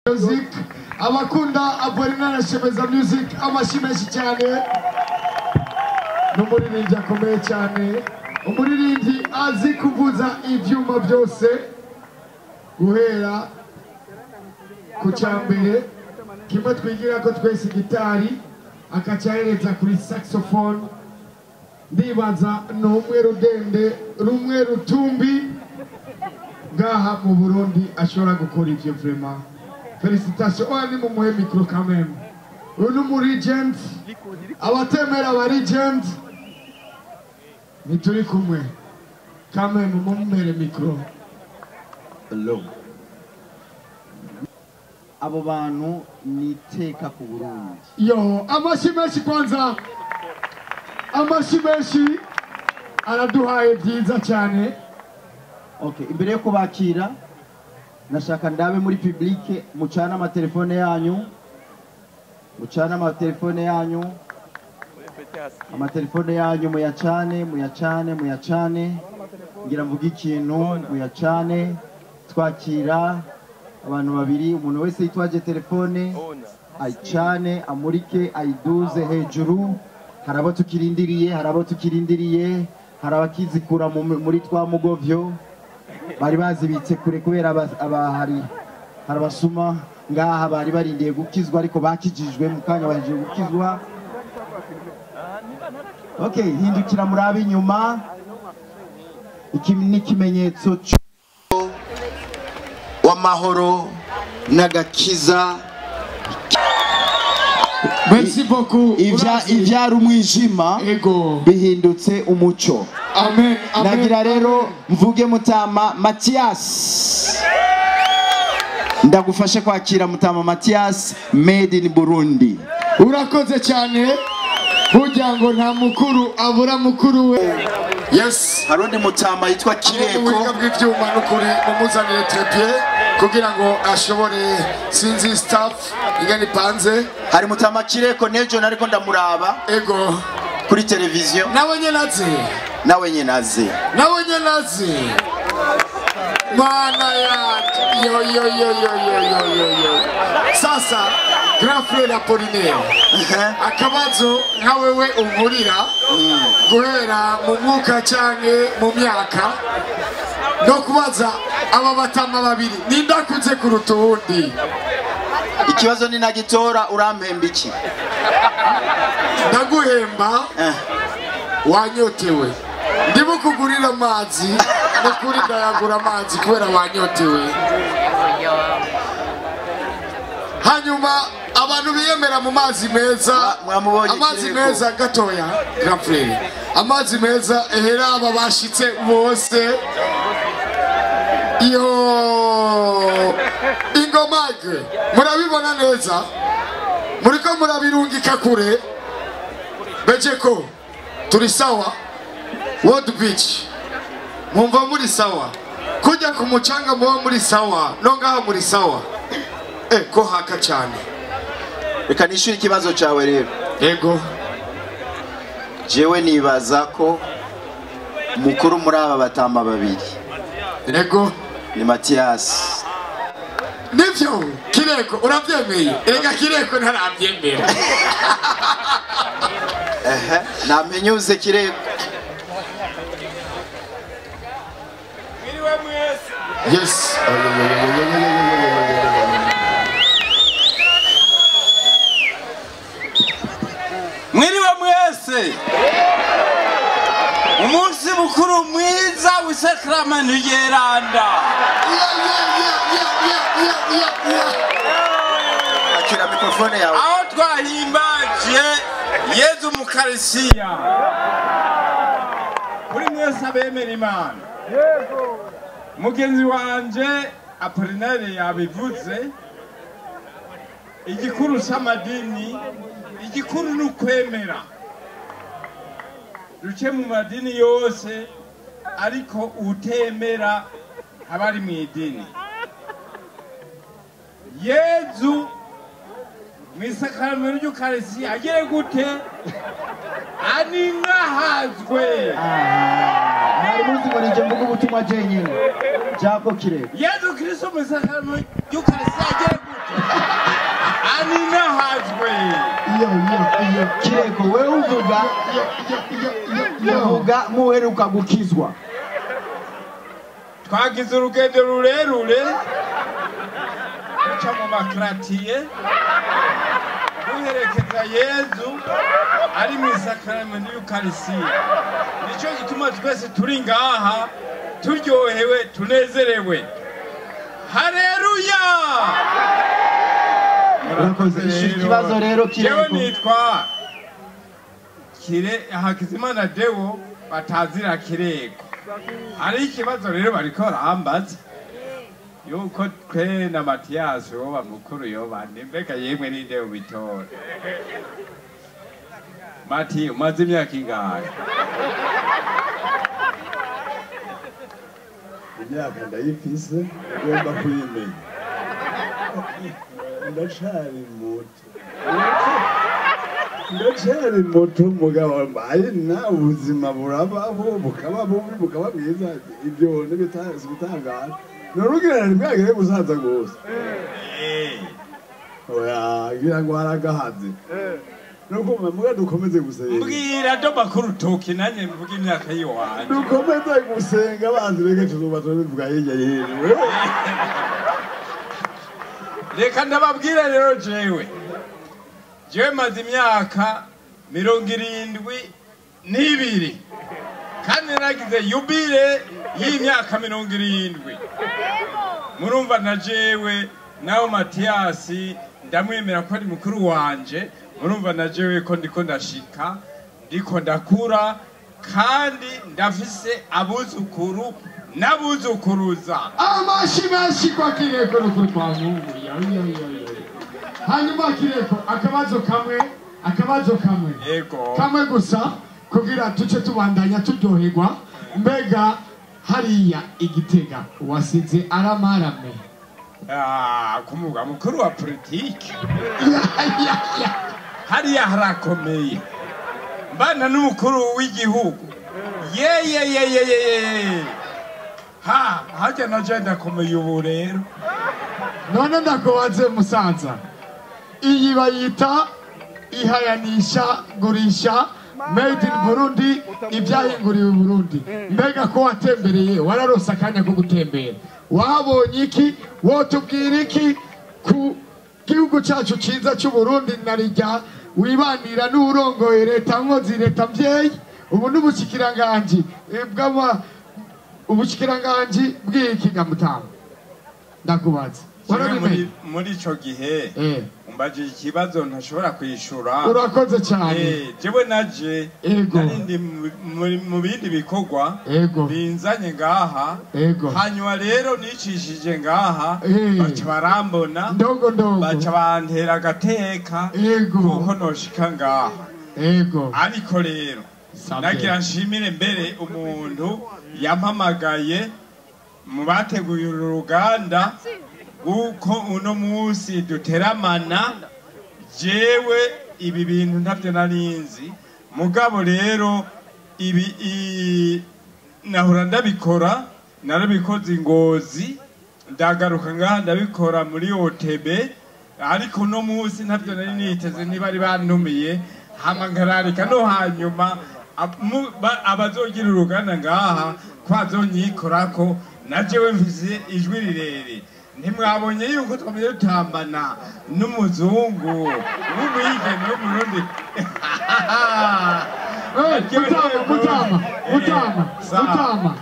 Music, abakunda Apollinaire Shemeza Music, amashyi menshi cyane. N'umuririmbyi akomeye cyane, umuririmbyi azi kuvuza ibyuma byose guhera ku cyambere kimwe twigira ko twese gitari akacahereza kuri saxophone. Ndibaza ni umwe rudende rumwe rutumbi ngaha mu Burundi ashobora gukora ivyo. Vraiment félicitations. Oya, ni mumuhe micro quand même. Uyu ni umu legend, abatemera aba legend ntituri kumwe. Quand même mumuhere micro. Hello. Abo bantu ni iteka ku Burundi. Yo, amashyi menshi kwanza, amashyi menshi, araduhaye byiza cyane. Okay, imbere yo kubakira nashaka ndabe muri public mucana amatelefone yanyu, mucana amatelefone yanyu, amatelefone yanyu muyacane, muyacane, muyacane. Ngira mvuge ikintu, muyacane. Twakira abantu babiri, umuntu wese yitwaje telefone ayicane, amurike, ayiduze hejuru. Hari abo tukirindiriye, hari abo tukirindiriye, hari abakizikura muri twa mugovyo bari bazibitse kure kubera abahari hari abasuma ngaha bari barindiye gukizwa, ariko bakijijwe mu kanya bahejeje gukizwa. Okay, hindukira murabe inyuma. Iki ni ikimenyetso w'amahoro n'agakiza. Merci beaucoup. Ivyari umwijima Ego. bihindutse umuco. Amen, amen. Nagira rero mvuge mutama Mathias, ndagufashe kwakira mutama Mathias, made in Burundi. Urakoze cyane. Burya ngo nta mukuru abura mukuru we. Yes. Hari undi mutama yitwa Abo mu Kireko. buhinga bw'ibyuma, n'ukuri mumuzanire trépied kugira ngo ashobore, sinzi staff ingene ipanze. Hari mutama Kireko, nejo nariko ndamuraba Ego. kuri televiziyo. Nawe nyene azi. Nawe nyene azi. Nawe nyene azi. Mana yanje, yo yo yo yo yo yo yo yo. Sasa grand frère Apollinaire, akabazo nka wewe unkurira guhera mu mwuka canke mu myaka, no kubaza aba batama babiri, nindakuze kuruta uwundi? Ikibazo ni nagitora urampemba iki? Ndaguhemba wanyotewe, ndimo kugurira amazi, nukuri ndayagura amazi kubera wanyotewe. Hanyuma abantu biyemera mu mazi meza. Mwamubonye Amazi Kireko. meza gatoya, grand frère, amazi meza ehera aba bashitse bose. Iyo ingomage murabibona neza, muriko murabirungika kure bejeko. Turi sawa? World Beach mwumva muri sawa? Kujya ku mucanga muba muri sawa, no ngaha muri sawa? Ko haka cyane. Reka nishyure ikibazo cyawe rero. Yego. Jewe nibaza ko mukuru muri aba batama babiri Yego. ni Mathias. Nivyo Kireko, urabyemeye? Erega Kireko ntarabyemera. Ehe, nampenyuze Kireko. Mwiriwe mwese. Yes. Mwiriwe mwese. Umunsi mukuru mwiza w'isakramento ryeranda. Yeah. Akira mikrofone yawe. Aho twahimbaje Yezu Mukarisiya. Kuri mwese abemera Imana. Mugenzi wanje Apollinaire yabivuze, igikuru c'amadini, igikuru ni ukwemera. Duce mu madini yose, ariko utemera aba ari mu idini. Yezu mu isakaramento ry'Ukarisiya agire gute? Aninahazwe. Mwari muzi ngo nije mvuga ubutumwa jenyine jako Kireko. Yezu Kristo mu isakaramento ry'Ukarisiya agire gute? yo yo yo. Kireko, wewe uvuga Yo yo yo yo yo. uvuga nk'uheruka gukizwa. Twagize urugendo rurerure duca mu makaratiye duherekeza Yezu ari mu isakaramentu y'Ukarisiya. Nicyo gituma twese turi ngaha turyohewe, tunezerewe. Haleluya! Urakoze. Ishura ikibazo rero, Jewe Kireko. nitwa Kire Hakizimana Deo batazira Kireko. Hari ikibazo rero bariko barambaza yuko twe na Matiyasi woba mukuru yoba nde? Mbega yemwe ninde ubitora? Mati, umaze imyaka ingahe? Imyaka ndayifise, ugomba kuyimenya. Ndacari muto, ndacari muto, mugabo mbaye na ubuzima burabaho, bukaba bubi, bukaba bwiza. Ibyo ntibitangaje. None ntibwagere gusaza rwose? Oya, ngira ngo haragahaze nuko muga dukomeze gusenga. Mbwira, ndoma ku rutoki nanjye mvuga imyaka y'iwanje. Dukomeze gusenga, abanzi beke tuzoba turabivuga hirya y'hino. Reka ndababwira rero, jewe maze imyaka 72 kandi nagize yubile y'imyaka 70. Murumva na jewe nawe Matiyasi ndamwemera ko ari mukuru wanje. Murumva na jewe ko ndiko ndashika, ndiko ndakura, kandi ndafise abuzukuru n'abuzukuruza. Amashi menshi kwa Kireko n'ukuri kwa Mungu. Yo yo yo yo. Hanyuma Kireko, akabazo kamwe, akabazo kamwe. Yego. Kamwe gusa kugira tuce tubandanya turyoherwa. Mbega hariya igitega wasize aramarame? Ah, ku mugwa mukuru wa politiki. Ya ya ya. Hariya harakomeye, mbana n'umukuru w'igihugu. Yeyeyeyeyeye, ha harya naje ndakomeye ubu rero. None ndakubaze musaza, iyi bayita ihayanisha gurisha made in Burundi, ibyahinguriwe i Burundi. Mbega ko watembereye, wararose akanya ko gutembera, wahabonye iki? Wotubwira iki ku gihugu cyacu cyiza cy'u Burundi, narijya wibanira n'urongoye leta nkozi, leta mvyeyi, ubu n'ubushikiranganji bw'ama ubushikiranganji bw'iki gamutanga? Ndakubaza. Jewe Warabimenye? Muri ico gihe umbajije ikibazo ntashobora kwishura. Urakoze cyane. Jewe naje nari ndi mu bindi bikorwa binzanye ngaha. Hanyuma rero nicishije ngaha, baca barambona, Ndongo ndongo. baca bantera agateka kuko noshika ngaha. Ariko rero nagira nshimire mbere umuntu yampamagaye mu bateguye uru ruganda, kuko uno munsi duteramana. Jewe ibi bintu ntavyo narinzi, mugabo rero ibi nahora ndabikora, narabikoze i Ngozi, ndagaruka ngaha ndabikora muri OTB, ariko uno munsi ntavyo nari niteze, ntibari bantumiye. Hama nkararika no hanyuma abazogira uruganda ngaha ko bazonyikorako. Na jewe mfise ijwi rirerire, ntimwabonye yuko twamaze dutambana n'umuzungu w'umwigeme w'Umurundi? Mutama, mutama, mutama, mutama,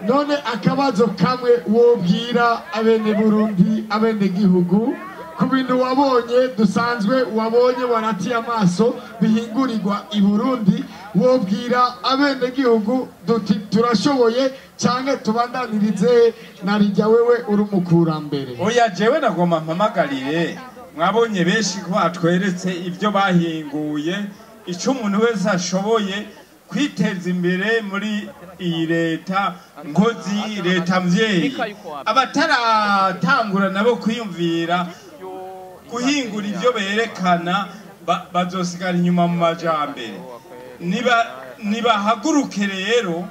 none akabazo kamwe wobwira abene Burundi, abene gihugu, ku bintu wabonye dusanzwe, wabonye waratiye amaso, bihingurirwa i Burundi, wobwira abene gihugu duti turashoboye canke tubandanirize narijya wewe uri umukurambere? Oya, jewe nagomba mpamagarire. Mwabonye benshi ko batweretse ibyo bahinguye, icyo umuntu wese ashoboye kwiteza imbere muri iyi leta nkozi, leta mvyeyi. Abataratangura nabo kwiyumvira guhingura ibyo berekana bazosigara inyuma mu majambere. Niba nibahaguruke rero,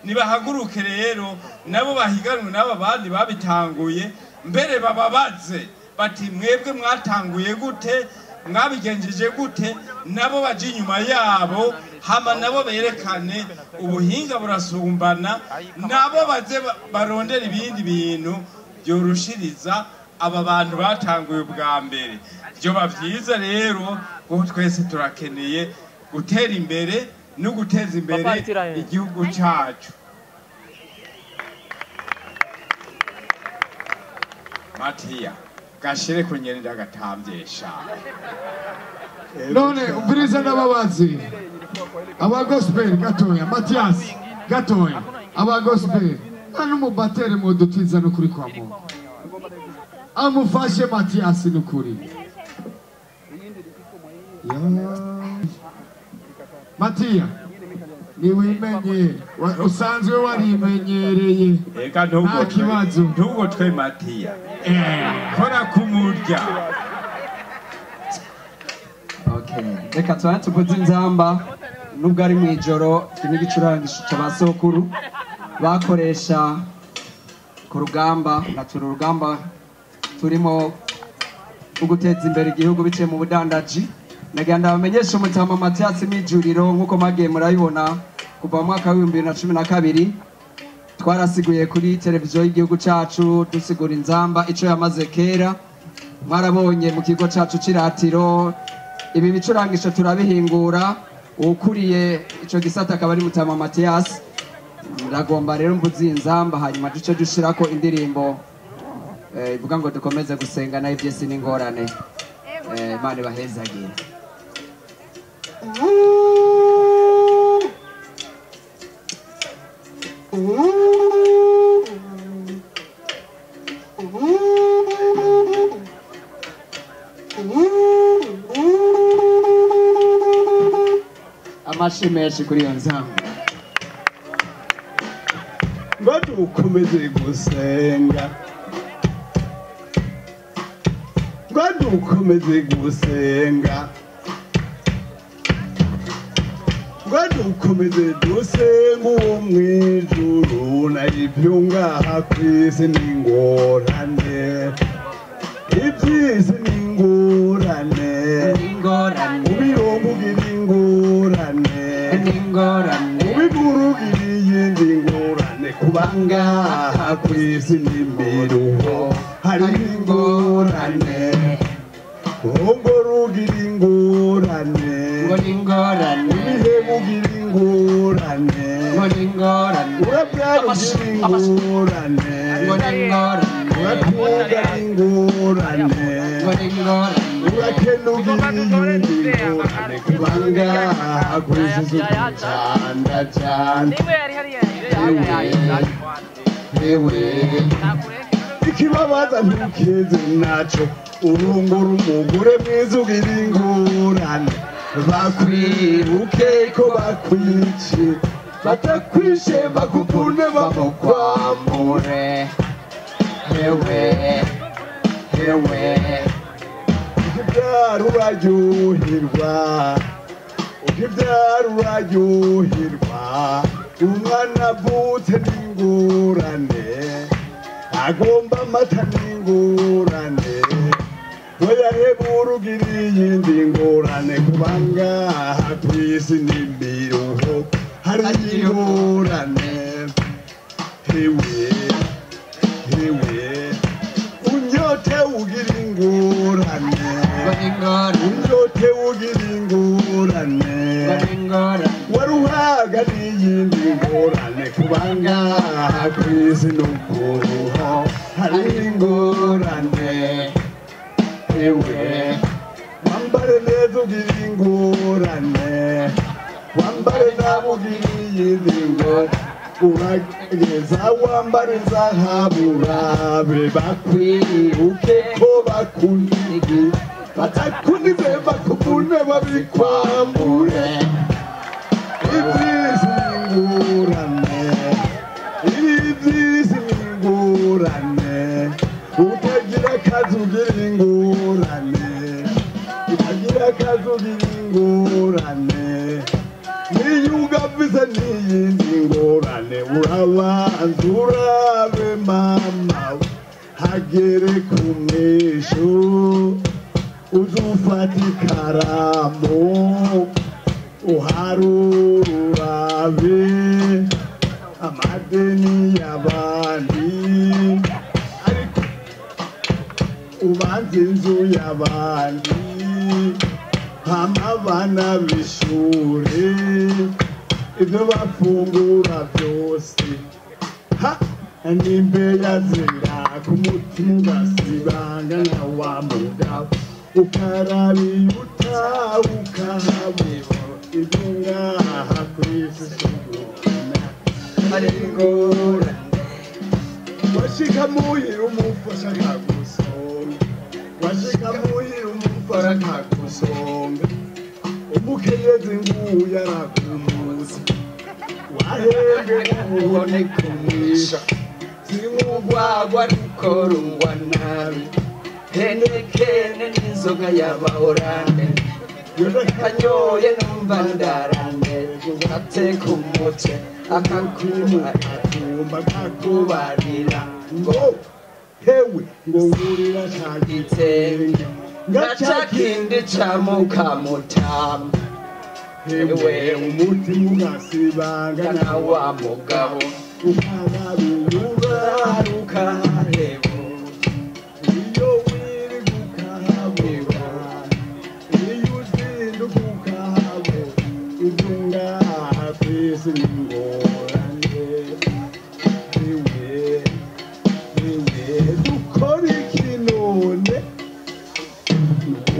nibahaguruke rero nabo bahiganwe n'aba bandi babitanguye mbere, bababaze bati: "Mwebwe mwatanguye gute?" Mwabigenjeje gute? Nabo baje inyuma yabo, hama nabo berekane ubuhinga burasumbana, nabo baze barondera ibindi bintu byorushiriza aba bantu batanguye ubwa mbere. Byo bavyiza rero, kuko twese turakeneye gutera imbere no guteza imbere igihugu cyacu. Matiya gashire kunyene ndagatambyesha. None umviriza n'ababazi aba gospel gatoya, Matias gatoya, aba gospel nta n'umubatere mudutiza n'ukuri kwa Mungu. Amufashe Matias n'ukuri. Matiya niwimenye, usanzwe warimenyereye. Eka nta kibazo. Ntugotwe Matiya. Kora kumurya. Okay. Reka tubanze tuvuze inzamba nubwo ari mu ijoro, n'igicurangisho cy'abasokuru bakoresha ku rugamba, na turi urugamba turimo guteza imbere igihugu biciye mu budandaji. Nagira ndabamenyesha umutama Mathias Mijuriro nkuko mwagiye murabibona kuva mu mwaka wa 2012 twarasiguye kuri televiziyo y'igihugu cacu dusigura inzamba ico yamaze kera. Mwarabonye mu kigo cacu ciratiro ibi bicurangisho turabihingura, ukuriye ico gisata akaba ari mutama Mathias. Ndagomba rero mvuze inzamba hanyuma duce dushirako indirimbo ivuga ngo dukomeze gusenga nayo ivyese n'ingorane. Imana ibahezagire. Amashi menshi kuri iyo nzamba. Ngo dukomeze gusenga, ngo dukomeze gusenga, ngo dukomeze dusenga uwo mw'ijuru, na ibyo ngaha kw'isi n'ingorane, iby'isi n'ingorane, ubirongo ugira ingorane, ubiguru ugira iyindi ngorane, kuba ngaha kw'isi n'imiruho hari ingorane, urongora ugira ingorane, ubiheba ugira ingorane, urabyara ugira ingorane, uratunga ingorane, urakena ugira iyindi ngorane, kuba ngaha kw'isi cyane cyane. Ikibabaza ntukizi naco, urungura umugore mwiza ugira ingorane, bakwibuke ko bakwice, batakwishe bakuvune bamukwambure. Hewe hewe, ukibyara uraryoherwa, ukibyara uraryoherwa, umwana avutse n'ingorane, agomba amata n'ingorane, weyahebura ugira iyindi ngorane, kuba ngaha kw'isi n'imiruho hari ingorane. Hewe hewe, unyote ugira ingorane, unyote ugira ingorane, waruhaga n'iyindi ngorane, kuba ngaha kw'isi n'ukuruho hari ingorane. Ewe wambare neza ugira ingorane, wambare nabi ugira iyindi ngorane, urageza wambare zahabu urabe bakwibuke ko bakunigi, batakunize bakuvune babikwambure. Iby'isi n'ingorane, iby'isi n'ingorane, utagira akazi ugira ingorane, utagira akazi ugira ingorane, niyo ugafise n'iyindi ngorane, urabanza urabe mama hagere ku mwishu. Uzufata ikaramu uharurabe amadeni y'abandi ariko ubanza inzu y'abandi hama abana b'ishure ibyo bafungura byose ha nimbeya zira ku mutima ugasibanga na wa mugabo ukarabiyuta ukahabura ibyo ngaha kw'isi suguna ari ingorane washika muhira umufasha akagusonga washika muhira umufasha akagusonga umukenyezi nguyu arakumuza wahembwe ubone kumwisha sinkugwagwa rukorungwa nabi henekene n'inzoga y'abahorande kanyoye numva ndarande ateka umutwe akakuma akumba kakubarira ngo hewe ngo ngurira ca gitenge ngaca kindi ca mukamutama hewe umutima ugasibanga na wa mugabo ukarabiyura ukaheba iyo wirirwa ukahabura iyo uzinduka ukahabura ibyo ngaha kw'isi ni ingorane hewe hewe dukora iki none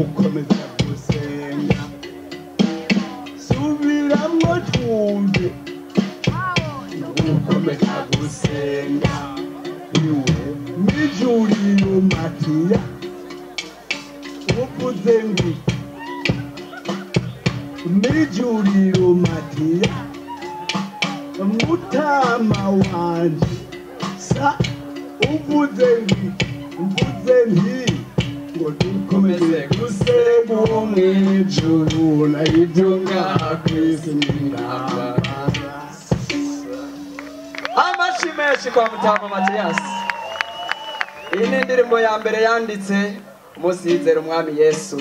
ukomeza gusenga subiramwo twumve ukomeza gusenga iwe mijuriro Matiya uvuze ngo mijuriro Matiya mutama wanje sa uvuze ngo mvuze nti ngo dukomeze gusenga uwo mw'ijuru na ibyo ngaha kw'isi ni intambara. Amashi menshi kwa Mutama Matiyasi. Iyi ni indirimbo ya mbere yanditse umunsi yizera umwami Yesu,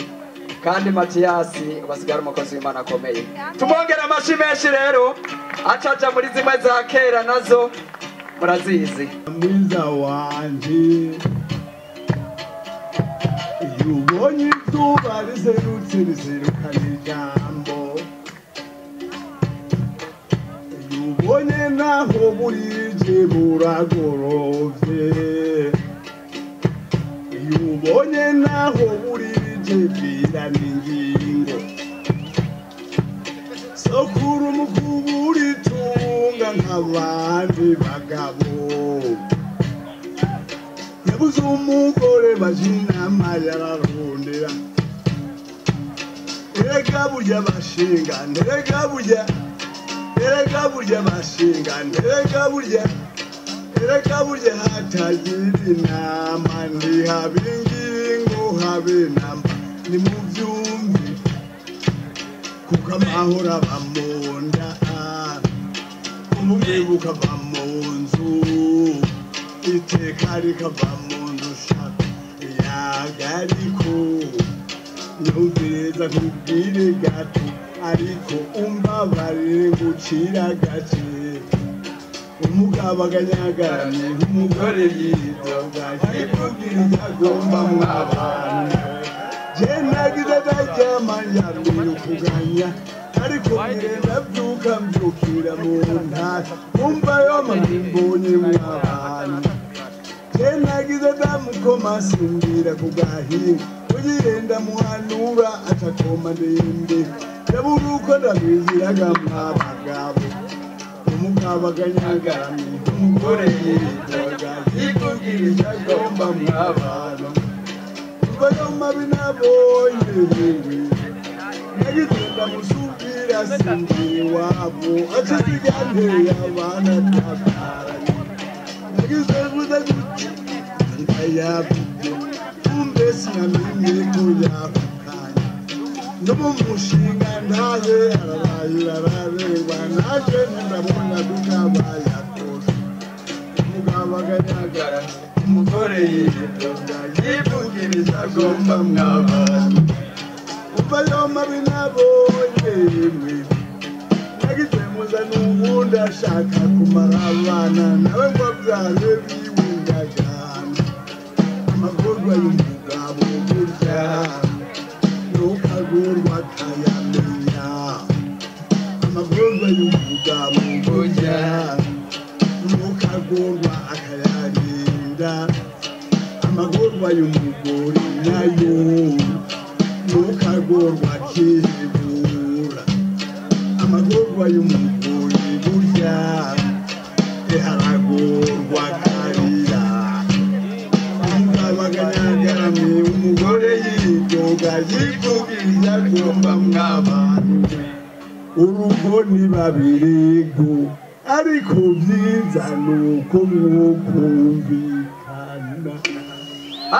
kandi Matiyasi basigara umukozi w'Imana akomeye. Tumwongere amashi menshi rero acaja muri zimwe za kera nazo murazizi. Mwiza wanje iyo ubonye izuba riserutse riserukana ijambo iyo ubonye naho burije buragorovye iyo ubonye naho burije bwirana ingingo sokuru mukubura itunga nk'abandi bagabo yabuze umugore baje inama yararondera erega burya bashinga erega burya erega burya bashinga erega burya erega burya hatagira inama ntihabe ingingo habe inama nimuvyumve kuko amahoro aba mu nda ubumwe bukava mu nzu iteka rikava mu nzu shaka yagariko nyumviriza nkubwire gato ariko umbabarire ngucira gace umugabo aganyagaranye nk'umugore yidoga yivugira ibyo agomba mw'abantu je nagize ndaryama ndyamira ukuganya ariko ngire ndavyuka mvyukira mu ntara umva yo mbonye mw'abantu je nagize ndamukoma simbira ku gahinga ugire ndamuhanura acakoma ndende ndabura uko ndabiziraga mw'abagabo umugabo aganyagaranye umugore yidoga yivugira icyo agomba mw'abantu Mbayo mabi nabonye wewe nagize ndamusubira sinzi wabo aciziganteye abana twabyaranye nagize mvuze gutya ndayavuze kumbe sinamenye ko yahukanye no mu mushinga ntaye ararayira ararengwa naje ndabona kukabaye akose umugabo aganyagaranye umugore yidoga yivugiriza agomba mw'abantu. Uwundi ashaka kumara abana nawe ngo abyare biwe indagano. Amagorwa y'umugabo burya ntukagorwa akayamenya. Amagorwa y'umugabo burya ntukagorwa akayarinda. Amagorwa y'umugore nayo ntukagorwa akihebura. Amagorwa y'umugore burya iharagorwa akarira. Umugabo akanyagaramye umugore yidoga yivugira agomba mw'abantu. Urugo ni babirigo ariko vyiza nuko mwokumvikana.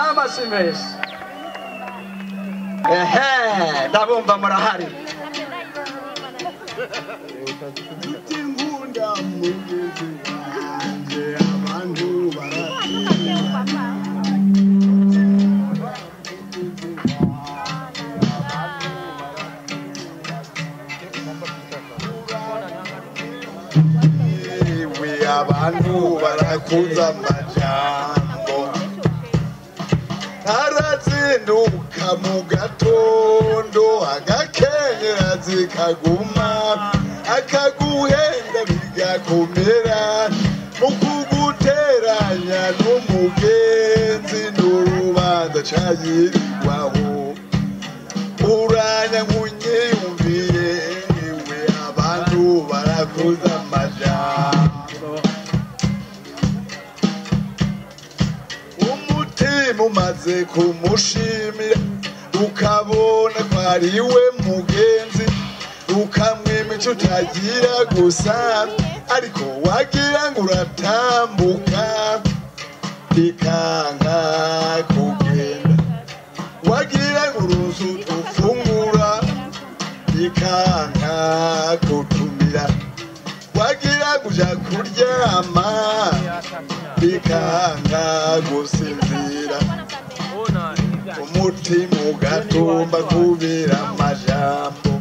Amashyi menshi. Ehe, ndabumva murahari. Nkunda mugenzi wanje abantu baratinya. Ewe abantu barakuza amajambo. Arazinduka mu gatondo agakenyera zikaguma akaguhenda bigakomera mu kuguteranya n'umugenzi n'urubanza cayirirwaho. Uranya nkunyiyumviye ewe abantu barakuza amajambo. Umutima umaze kumushimira ukabona ko ari we mugenzi ukamwima ico utagira gusa ariko wagira ngo uratambuka bikanka kugenda. Wagira ngo uruzu ufungura bikanka kutumira. Wagira ngo uja kuryama bikanka gusinzira. Umutima ugatumba kubera amajambo.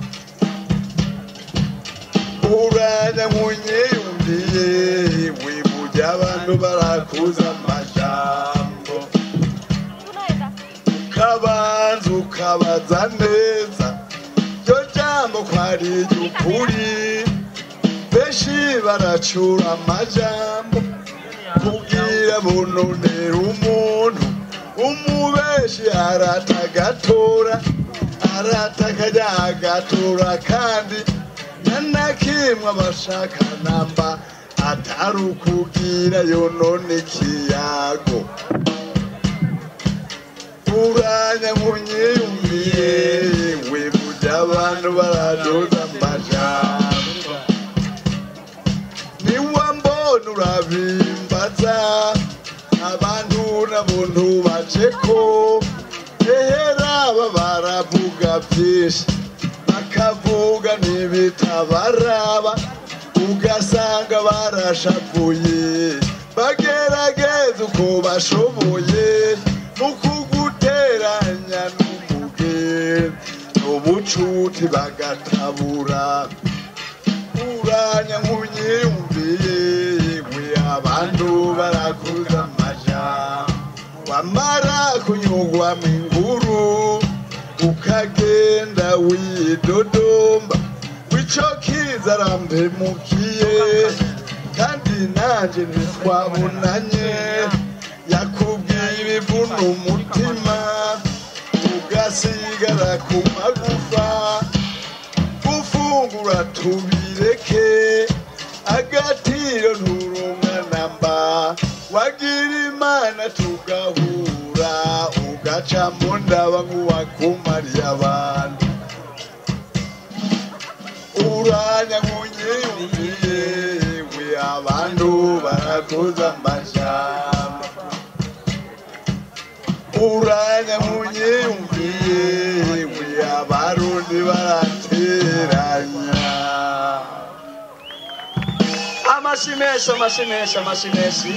Uranya nkunyiyumviye wiburya abantu barakuza amajambo. Ukabanza ukabaza neza iryo jambo ko ari iry'ukuri. Benshi baracura amajambo kugira bunonera umuntu. Umubeshi aratagatora aratakajya agatora kandi ntanakimwe abashaka namba atari ukugira yonone ikiyago. Uranya nkunyiyumviye wiburya abantu baraduza amajambo. Niwambona urabimbaza abantu nabuntu baceko ehera baravuga byinshi bakavuga n'ibitabaraba ugasanga barashavuye bagerageza uko bashoboye mu kuguteranya n'umugenzi n'ubucuti bagatabura. Uranya nkunyiyumviye we abantu barakuza amajambo. Wamara kunyugwa mw'inguru ukagenda widodomba wico kiza arampemukiye kandi nanje ntitwabonanye. Yakubwiye ibivuna umutima ugasigara ku magufa. Gufungura tubireke agatiro nturonka namba. Wagira Imana tugahura ugaca mu ndaba nk'uwakumariye abantu. Uranya nkunyiyumviye we abantu barakuza amajambo. Uranya nkunyiyumviye we abarundi barateranya. Amashyi menshi, amashyi menshi, amashyi menshi.